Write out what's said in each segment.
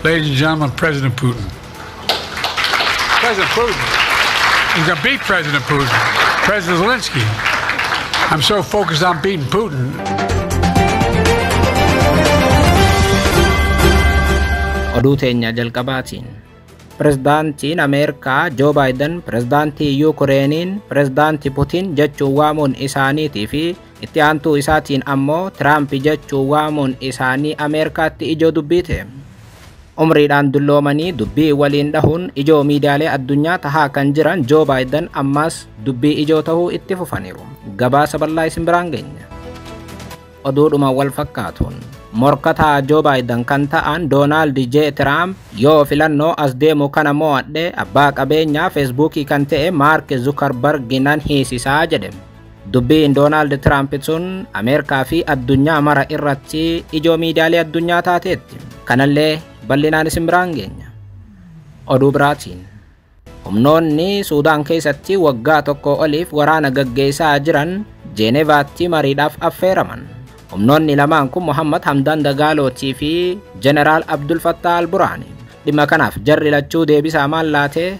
Ladies and gentlemen, President Putin. President Putin. He's going to beat President Putin. President Zelensky. I'm so focused on beating Putin. Oduu teenya jalqabaatiin. Pirezidaantiin Ameerikaa Joo Baayiden pirezidaantii Yuukureeniin pirezidaantii Putin jechuun waamuun isaaniitii fi itti aantuu isaatiin ammoo Tiraamp jechuun waamuun isaanii Ameerikaatti ijoo dubbii ta'e. Umriidhaan dulloomanii dubbii waliin dhahuun ijoo miidiyaalee addunyaa tahaa kan jiran Joo Baayiden ammas dubbii ijoo tahuu itti fufaniiru. Gabaasa bal'aa isin biraan geenya. Oduudhuma wal fakkaatuun morkataa Joo Baayiden kan ta'an Doonaald J. Tiraamp yoo filannoo as deemu kana mo'adhe abbaa qabeenyaa Feesbuukii kan ta'e Maark Zukarbarg nan hiisisaa jedhe. Dubbiin Doonaald Tiraamp sun Ameerikaa fi addunyaa mara irratti ijoo miidiyaalee addunyaa taateetti. Kanallee bal'inaan isin biraan geenya. Oduu biraatiin humnoonni Suudaan keessatti waggaa tokko oliif waraana gaggeessaa jiran Jeenevaatti mariidhaaf affeeraman. Humnoonni lamaan kun Muhammad Hamdan Dagaalootii fi Jeneraal Abdul Fattah Al-Burhaani. Dhimma kanaaf jarri lachuu deebisaa maal laatee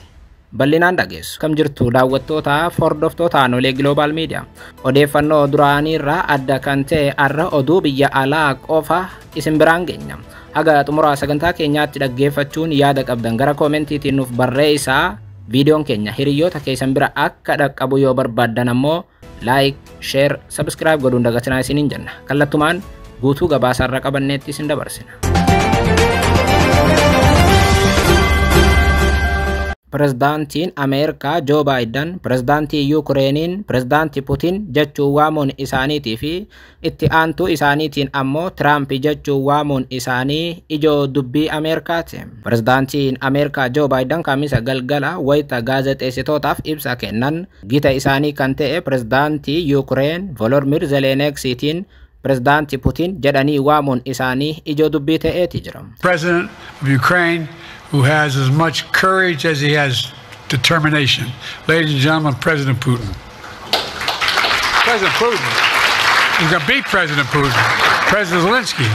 bal'inaan dhageessu. Kam jirtu daawwattootaaf hordoftoota Aanolee Global Media. Odeeffannoo duraaniirraa adda kan ta'e har'a oduu biyya alaa qofa isin biraan geenya. Haga xumuraa sagantaa keenyaatti dhaggeeffachuun yaada qabdan gara koomentiitiin nuuf barreessaa. Viidiyoon keenya hiriyoota keessan bira akka dhaqqabu yoo barbaaddan ammoo like, share, subscribe godhuun dagatinaa isiniin jenna. Kallattumaan guutuu gabaasaarra qabanneetti isin dabarsina. Pirezidaantiin Ameerikaa Joo Baayiden pirezidaantii Yuukureeniin pirezidaantii Putin jechuun waamuun isaaniitii fi itti aantuu isaaniitiin ammoo Tiraamp jechuun waamuun isaanii ijoo dubbii Ameerikaati. Pirezidaantiin Ameerikaa Joo Baayiden kamisa galgala wayita gaazexeessitootaaf ibsa kennan gita isaanii kan ta'e pirezidaantii Yuukureen Volodymyr Zelenskiitiin pirezidaantii Putin jedhanii waamuun isaanii ijoo dubbii ta'eeti jira. President of Ukraine, who has as much courage as he has determination. Ladies and gentlemen, President Putin. President Putin. He's going to beat President Putin. President Zelensky.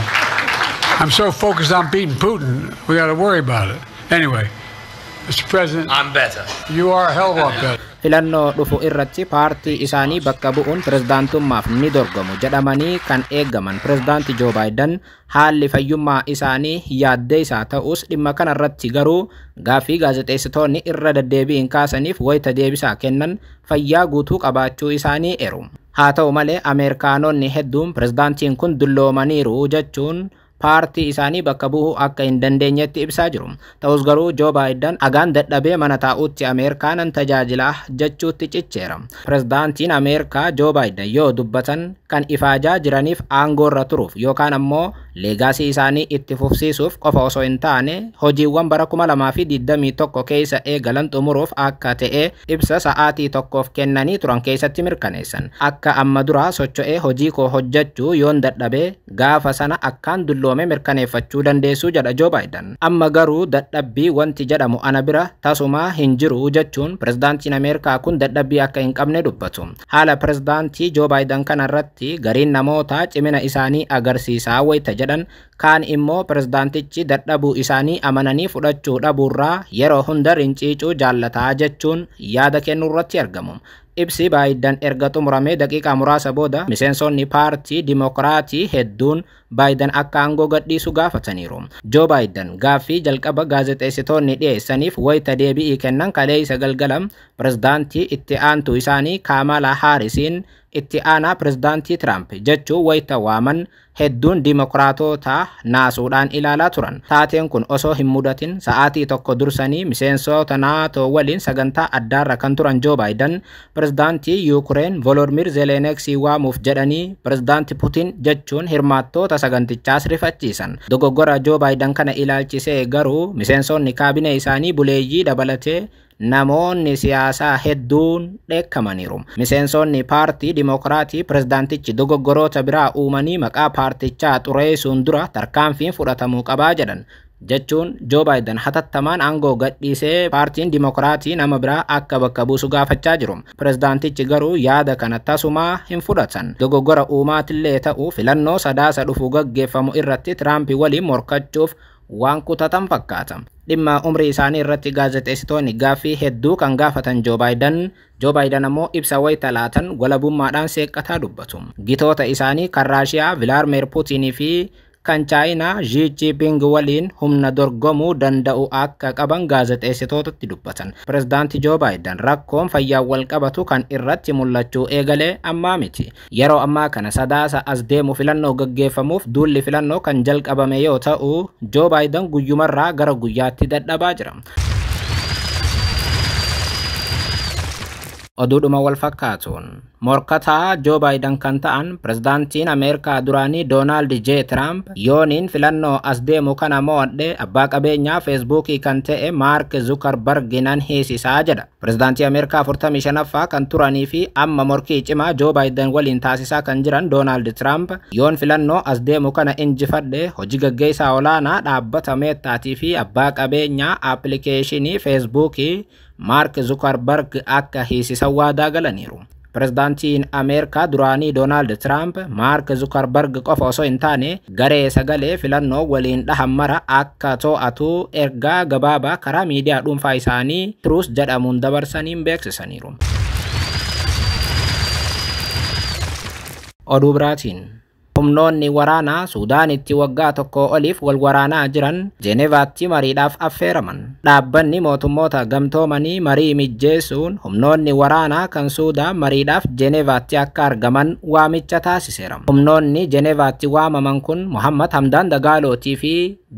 I'm so focused on beating Putin, we got to worry about it. Anyway, Mr. President, I'm better. You are a hell of a lot better. Filannoo dhufu irratti paartii isaanii bakka bu'uun pirezidaantummaaf ni dorgomu jedhamanii kan eegaman pirezidaanti Joo Baayiden haalli fayyummaa isaanii yaaddee isaa ta'us dhimma kanarratti garuu gaaffii gaazexeessitoonni irra deddeebiin kaasaniif wayita deebisaa kennan fayyaa guutuu qabaachuu isaanii eeru. Haa ta'u malee Ameerikaanonni hedduun pirezidaantiin kun dulloomaniiru jechuun paartii isaanii bakka bu'uu akka hin dandeenyetti ibsaa jiru. Ta'us garuu Joo Baayiden agaan dadhabee mana taa'utti Ameerikaanan tajaajilaa jechuutti cicheera. Pirezidaantiin Ameerikaa Joo Baayiden yoo dubbatan kan ifaajaa jiraniif aangoorra turuuf yookaan ammoo leegaasii isaanii itti fufsiisuuf qofa osoo hin taane hojiiwwan bara 2021 keessa eegalan xumuruuf akka ta'e ibsa sa'aatii tokkoof kennanii turan keessatti mirkaneessan. Akka amma duraa socho'ee hojii koo hojjechuu yoon dadhabee gaafa sana akkaan dulloome mirkaneeffachuu dandeessuu jedha Joo Baayiden. Amma garuu dadhabbii wanti jedhamu ana bira tasumaa hin jiru jechuun pirezidaantiin Ameerikaa kun dadhabbii akka hin qabne dubbatu. Haala pirezidaantii Joo Baayiden kanarratti gariin namoota cimina isaanii agarsiisaa wayita jedhan kaan immoo pirezidaantichi dadhabuu isaanii amananii fudhachuu dhabuurraa yeroo hunda rinciicuu jaallataa jechuun yaada kennuurratti argamu. Ibsi Baayiden erga xumuramee daqiiqaa muraasa booda miseensonni paartii Dimokiraatii hedduun Baayiden akka aangoo gadhiisu gaafataniiru. Joo Baayiden gaaffii jalqaba gaazexeessitoonni dhiyeessaniif wayita deebi'ii kennan kaleessa galgala pirezidaantii itti aantu isaanii Kaamala Haarisiin itti aanaa pirezidaantii Tiraamp jechuun wayita waaman hedduun Dimokiraatota naasuudhaan ilaalaa turan. Taateen kun osoo hin mudatin sa'aatii tokko dursanii miseensota naatoo waliin sagantaa addaarra kan turan Joo Baayiden pirezidaantii Yuukureen Volodymyr Zelenskii waamuuf jedhanii pirezidaantii Putin jechuun hirmaattoota sagantichaas rifachiisan. Dogoggora Joo Baayiden kana ilaalchisee garuu miseensonni kaabinee isaanii buleeyyii dabalatee namoonni siyaasaa hedduun dheekkamaniiru. Miseensonni paartii Dimokiraatii pirezidaantichi dogoggoroota biraa uumanii maqaa paartichaa xureessuun dura tarkaanfiin fudhatamuu qabaa jedhan. Jechuun Joo Baayiden hatattamaan aangoo gadhiisee paartiin Dimokiraatii nama biraa akka bakka buusu gaafachaa jiru. Pirezidaantichi garuu yaada kana tasumaa hin fudhatan. Dogoggora uumaatillee ta'u filannoo sadaasa dhufu gaggeeffamu irratti Tiraamp waliin morkachuuf waan kutatan fakkaata. Dhimma umrii isaanii irratti gaazexeessitoonni gaaffii hedduu kan gaafatan Joo Baayiden, Joo Baayiden ammoo ibsa wayita laatan walabummaadhaan seeqqataa dubbatu. Gitoota isaanii kan Raashiyaa Vilaarmeer Puutinii fi kan Chaayinaa Xi Jinping waliin humna dorgomuu danda'u akka qaban gaazexeessitootatti dubbatan. Pireezidaanti Joo Baayiden rakkoon fayyaa wal qabatu kan irratti mul'achuu eegalee ammaa miti. Yeroo ammaa kana Sadaasa as deemu filannoo gaggeeffamuuf duulli filannoo kan jalqabame yoo ta'u, Joo Baayiden guyyumarraa gara guyyaatti dadhabaa jira. Oduudhuma wal fakkaatuun morkataa Joo Baayiden kan ta'an pireezidaantiin Ameerikaa duraanii Doonaald J. Tiraamp yooniin filannoo as deemu kana mo'adhe abbaa qabeenyaa Feesbuukii kan ta'e Maark Zukarbarg nan hiisisaa jedha. Pireezidaantii Ameerikaa 45ffaa kan turanii fi amma morkii cimaa Joo Baayiden waliin taasisaa kan jiran Doonaald Tiraamp yoon filannoo as deemu kana injifadhe hojii gaggeessaa olaanaa dhaabbata Meettaatii fi abbaa qabeenyaa aappilikeeshinii Feesbuukii Maark Zukarbarg akka hiisisan waadaa galaniiru. Pireezidaantiin Ameerikaa duraanii Doonaald Tiraamp Maark Zukarbarg qofa osoo hin taane garee sagalee filannoo waliin dhahan mara akka to'atu ergaa gabaabaa karaa miidiyaa dhuunfaa isaanii Truth jedhamuun dabarsaniin beeksisaniiru. Oduu biraatiin humnoonni waraanaa Suudaanitti waggaa tokko oliif wal waraanaa jiran Jeenevaatti mariidhaaf affeeraman. Dhaabbanni mootummoota gamtoomanii marii mijjeessuun humnoonni waraanaa kan Suudaan mariidhaaf Jeenevaatti akka argaman waamicha taasiseera. Humnoonni Jeenevaatti waamaman kun Muhammad Hamdaan Dagaalootii fi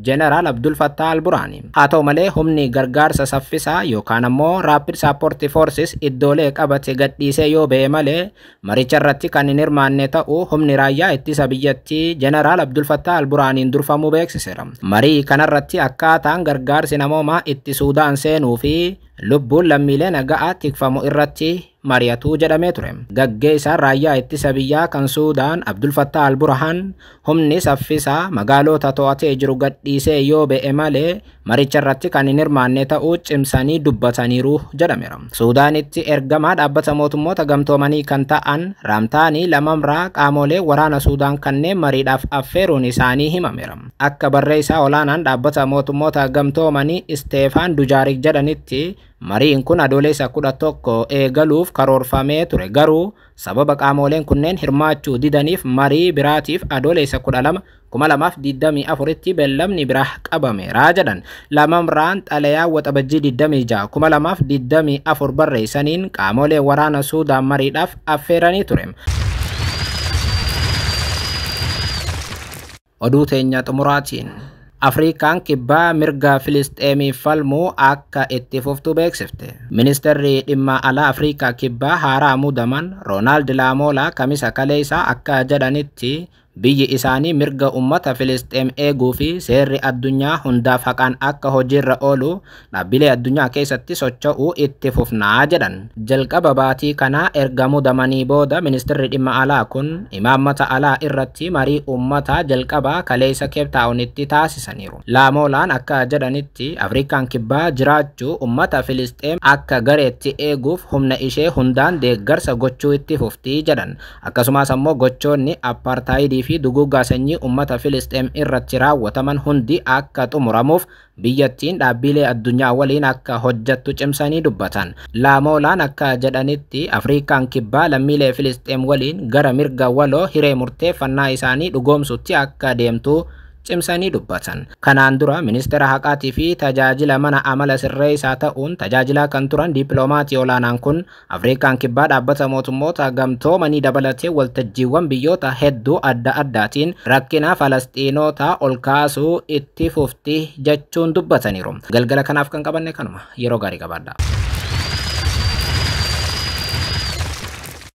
Jeneraal Abdul Fattah Al-Burhaani. Haa ta'u malee humni gargaarsa saffisaa yookaan ammoo Rapid Support Forces iddoolee qabate gadhiisee yoo ba'e malee maricha irratti kan hin hirmaanne ta'uu humni raayyaa ittisa biyyattii Jeneraal Abdul Fattah Al-Burhaaniin durfamuu beeksiseera. Marii kanarratti akkaataan gargaarsi namoomaa itti Suudaan seenuu fi lubbuun lammiilee nagaa tikfamu irratti mari'atuu jedhamee ture. Gaggeessaan raayyaa ittisa biyyaa kan Suudaan Abdul Fattah Al-Burhaan humni saffisaa magaalota to'atee jiru gadhiisee yoo ba'e malee maricha irratti kan hin hirmaanne ta'uu cimsanii dubbataniiru jedhameera. Suudaanitti ergamaa dhaabbata mootummoota gamtoomanii kan ta'an Raamtaanii Lamamraa qaamolee waraana Suudaan kanneen mariidhaaf affeeruun isaanii himameera. Akka barreessaa olaanaan dhaabbata mootummoota gamtoomanii Isteefaan Dujaarik jedhanitti mariin kun Adoolessa 11 eegaluuf karoorfamee ture, garuu sababa qaamoleen kunneen hirmaachuu didaniif marii biraatiif Adoolessa 12 2024tti beellamni biraa qabameera jedhan. Lamamraan xalayaa Waxabajjii 26 2024 barreessaniin qaamolee waraana Suudaan mariidhaaf affeeranii ture. Oduu teenya xumuraatiin Afrikaan kibbaa mirga Filisxeemiif falmuu akka itti fuftu beeksifte. Ministeerri dhimma alaa Afrikaa kibbaa haaraa muudaman Roonaald Laamoolaa kamisa kaleessaa akka jedhanitti biyyi isaanii mirga uummata Filisxeem eeguu fi seerri addunyaa hundaaf haqaan akka hojiirra oolu dhaabbilee addunyaa keessatti socho'uu itti fufnaa jedhan. Jalqaba baatii kanaa erga muudamanii booda ministeerri dhimma alaa kun imaammata alaa irratti marii uummataa jalqabaa kaleessa Keeptaawunitti taasisaniiru. Laamoolaan akka jedhanitti Afrikaan kibbaa jiraachuu uummata Filisxeem akka gareetti eeguuf humna ishee hundaan deeggarsa gochuu itti fuftii jedhan. Akkasumas ammoo gochoonni appaartaayidii fi duguuggaa sanyii uummata Filisxeem irratti raawwataman hundi akka xumuramuuf biyyattiin dhaabbilee addunyaa waliin akka hojjettu cimsanii dubbatan. Laamoolaan akka jedhanitti Afrikaan kibbaa lammiilee Filisxeem waliin gara mirga waloo hiree murteeffannaa isaanii dhugoomsutti akka deemtu cimsanii dubbatan. Kanaan dura ministeera haqaatii fi tajaajila mana amala sirreessaa ta'uun tajaajilaa kan turan dippiloomatii olaanaan kun Afrikaan kibbaa dhaabbata mootummoota gamtoomanii dabalatee waltajjiiwwan biyyoota hedduu adda addaatiin rakkina Falasxiinota ol kaasuu itti fufti jechuun dubbataniiru. Galgala kanaaf kan qabanne kanuma, yeroo gaarii qabaadha.